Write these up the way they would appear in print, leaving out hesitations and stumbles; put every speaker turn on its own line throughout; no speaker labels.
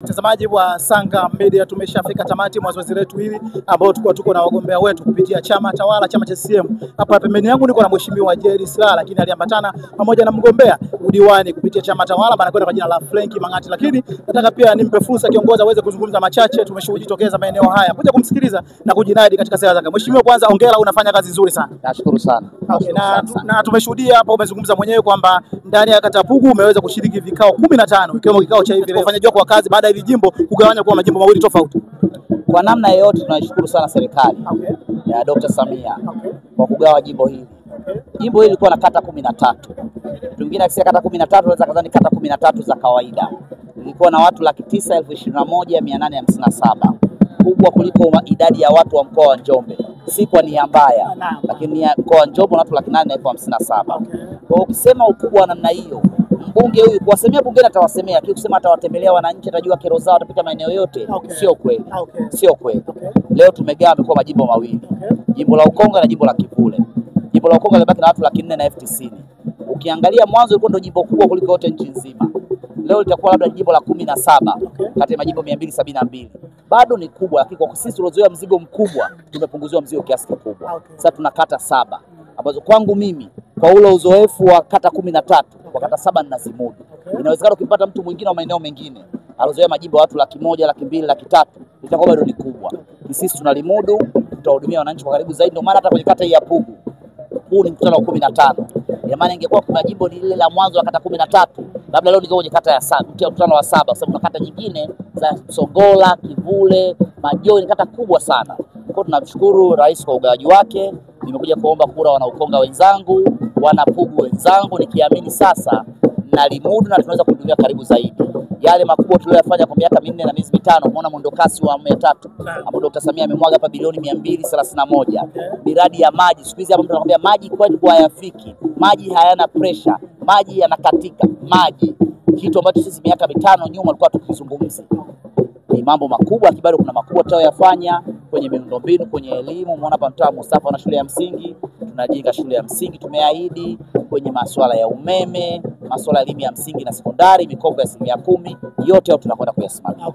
Mtazamaji wa Sanga Media, tumeshafika tamati mwa zoezi letu hili ambao tulikuwa tuko na wagombea wetu kupitia chama tawala, chama cha CCM. Hapa pembeni yangu niko na Mheshimiwa Jerry Silaa, lakini aliambatana pamoja na mgombea udiwani kupitia chama tawala anakwenda kwa jina la Frank Mang'ati. Lakini nataka pia nimpe fursa kiongozi aweze kuzungumza machache. Tumeshajitokeza maeneo haya kuja kumsikiliza na kujinadi katika sera zake. Mheshimiwa, kwanza hongera, unafanya kazi nzuri sana.
Nashukuru sana.
Okay, na tumeshuhudia hapa umezungumza mwenyewe kwamba ndani ya kata Pugu umeweza kushiriki vikao 15 ikiwemo kikao cha hivi leo. Ufanyaji wako wa kazi baada ya hili jimbo kugawanya kuwa majimbo mawili tofauti.
Kwa namna yoyote tunashukuru sana serikali ya Dr. Samia kwa kugawa jimbo hili. Jimbo hili lilikuwa na kata 13. Mtu mwingine akisikia kata 13 anaweza kadhani kata 13 za kawaida. Ilikuwa na watu 921,857. Kubwa kuliko idadi ya watu wa mkoa wa Njombe. Si kwa nia mbaya, lakini mkoa wa Njombe una watu 857,000. Kwa hiyo ukisema ukubwa wa namna hiyo, mbunge huyu kuwasemea bungeni atawasemea, lakini kusema atawatembelea wananchi, atajua kero zao, atapita maeneo yote, sio kweli. Sio kweli. Leo tumegawa mikoa majimbo mawili. Jimbo la Ukonga na jimbo la Kivule. Jimbo la Ukonga limebaki na watu 490,000. Ukiangalia mwanzo ilikuwa ndio jimbo kubwa kuliko yote nchi nzima. Leo litakuwa labda jimbo la 17 kati ya majimbo 272. Bado ni kubwa, lakini kwa sisi tuliozoea mzigo mkubwa tumepunguziwa mzigo kiasi kikubwa. Sasa tuna kata 7 ambazo kwangu mimi kwa ule uzoefu wa kata 13 kwa kata 7 ninazimudu. Inawezekana ukimpata mtu mwingine wa maeneo mengine alozoea majimbo watu 100,000, 200,000, 300,000 itakuwa bado ni kubwa. Sisi tunalimudu, tutahudumia wananchi kwa karibu zaidi. Ndio maana hata kwenye kata hii ya Pugu huu ni mkutano wa 15. Maana ingekuwa kuna jimbo lile la mwanzo la kata 13, labda leo niko kwenye kata ya 7, mkutano wa 7, kwa sababu kuna kata nyingine za Songola, Kivule, Majoi, ni kata kubwa sana. Kwa tunamshukuru rais kwa ugawaji wake. Nimekuja kuomba kura wana Ukonga wenzangu, wana Pugu wenzangu, nikiamini sasa nalimudu na tunaweza kuhudumia karibu zaidi. Yale makubwa tuliyofanya kwa miaka 4 na miezi 5, umeona mwendokasi wa awamu ya 3 ambapo Dr. Samia amemwaga hapa bilioni 231. Miradi ya maji, siku hizi hapa mtu anakuambia maji kwetu hayafiki, maji hayana pressure, maji yanakatika, maji, kitu ambacho sisi miaka 5 nyuma tulikuwa tukizungumza. Ni mambo makubwa, bado kuna makubwa tutayoyafanya kwenye miundombinu, kwenye elimu. Umeona hapa mtaa Mustafa na shule ya msingi, tunajenga shule ya msingi tumeahidi, kwenye masuala ya umeme, masuala ya elimu ya msingi na sekondari, mikopo ya 10%, yote hayo tunakwenda kuyasimamia.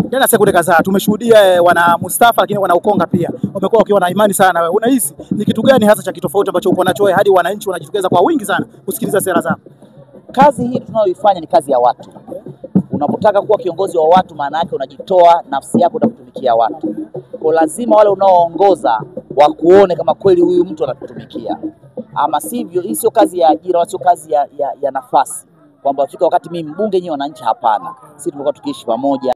Jana sekunde kadhaa tumeshuhudia wana Mustafa lakini wana Ukonga pia wamekuwa wakiwa na imani sana na wewe. Unahisi ni kitu gani hasa cha kitofauti ambacho uko nacho wewe hadi wananchi wanajitokeza kwa wingi sana kusikiliza sera zako?
Kazi hii tunayoifanya ni kazi ya watu. Unapotaka kuwa kiongozi wa watu, maana yake unajitoa nafsi yako na kutumikia watu. Kwa lazima wale unaoongoza wakuone kama kweli huyu mtu anatutumikia. Ama sivyo, hii sio kazi ya ajira, sio kazi ya nafasi. Kwamba fika wakati mimi mbunge nyewe wananchi, hapana. Sisi tumekuwa tukiishi pamoja.